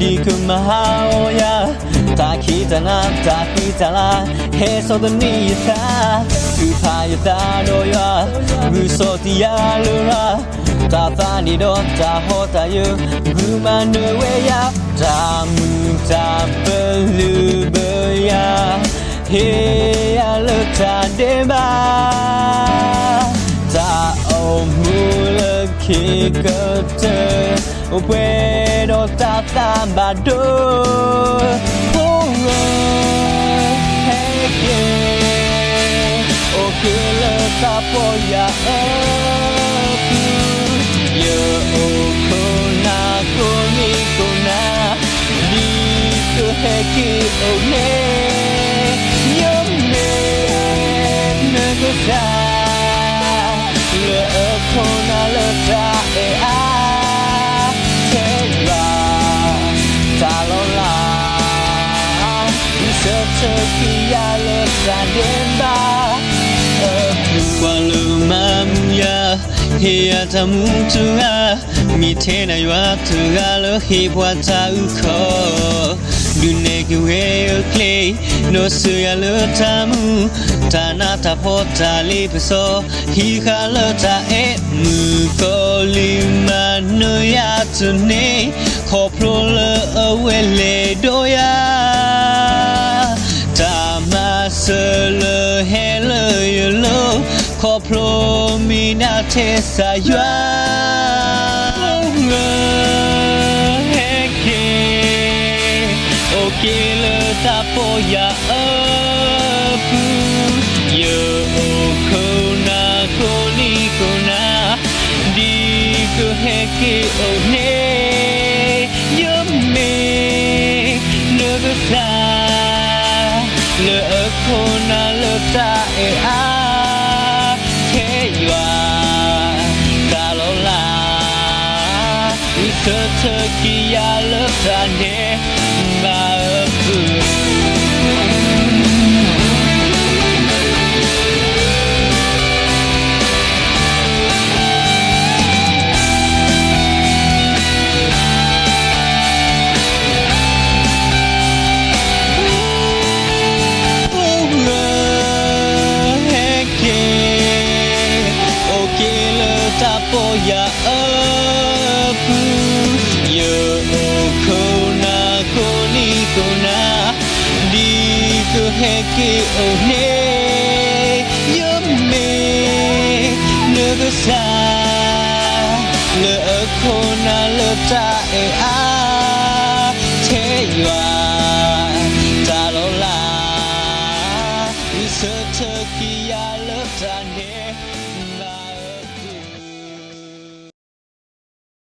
ဒ်ကမၤဟးဂီၤယၤ, တၢ်ခံးတၢ်နၤ တၢ်ဃံတၢ်လၤ, ဟဲစိာ်သန့ၤယသး, ထုးဖးယသးဒီးယွၤ, ဂုာ်စီၤတံယၤလရာ်, တၢ်သးန့ၣ်ဒီးတၢ်ဟီၣ်တၢ်ယၢၤ, ဂုာ်မၤနၢၤဝဲယၤ, တၢ်မုာ်တၢ်ပလုၢ်ဘၢယၤ, ဟ့ၣ်ယၤလၢတၢ်ဒဲးဘး, တၢ်အိၣ်မူလၢခံကတၢၢ်, အိၣ်ပှဲၤဒီးတၢ်သးဘၣ်ဒိ, ဖိဧၢ, ဟဲက့ၤ, အိၣ်က့ၤလၢသးပီၢ်ယၤအပူၤ, ယအိၣ်ခိးနၤကိးနံၤကိးနၤ, ဒ်ကဟဲက့ၤအိၣ်န့ၣ်, ယမ့ၢ်နကစၢ် လၢအခိးနၤလၢတၢ်အဲၣ်အါ, ထဲယွၤ တၢ်လီၤလး, ဝံဆၢထၢၣ်က့ၤယၤလၢတၢ်ဒဲးဘးအပူၤ, ကွၢ်လၢမၤမူယၤ, ဟ့ၣ်ယၤတၢ်မူတဂၤ, မ့ၢ်ထဲနၤယွၤတဂၤလၢဟ့ၣ်ပှၤတၢ်အုၣ်ခီၣ်, ဒုးနဲၣ်က့ၤဝဲအကျဲ, ဒီးစၢၤယၤလၢတၢ်မူ, တၢ်နးတၢ်ဖှီၣ်တၢ်လ့ပစီ, ဟံးဃာ်လၢတၢ်အဲၣ်မုၣ်ကီၤလံၢ်မၤနၢၤယၤတန့ၢ်, ခီဖျိလၢအဝဲလဲၤဒီးယၤ တၢ်မၤစၢၤလၢဟဲလၢယလိၤ, ခီဖျိမ့ၢ်နၤထဲစၢ်ယွၤ, ဖိဧၢ, ဟဲက့ၤ, အိၣ်က့ၤလၢသးပီၢ်ယၤအပူၤ, ယအိၣ်ခိးနၤကိးနံၤကိးနၤ, ဒ်ကဟဲက့ၤအိၣ်န့ၣ်, ယမ့ၢ်နကစၢ် လၢအခိးနၤလၢတၢ်အဲၣ်အါ, ထဲယွၤ တၢ်လီၤလး, ဝံဆၢထၢၣ်က့ၤယၤလၢတၢ်ဒဲးဘးအပူၤ ဖိဧၢ, ဟဲက့ၤ, အိၣ်က့ၤလၢသးပီၢ်ယၤအပူၤ, ယအိၣ်ခိးနၤကိးနံၤကိးနၤ, ဒ်ကဟဲက့ၤအိၣ်န့ၣ်, ယမ့ၢ်နကစၢ် လၢအခိးနၤလၢတၢ်အဲၣ်အါ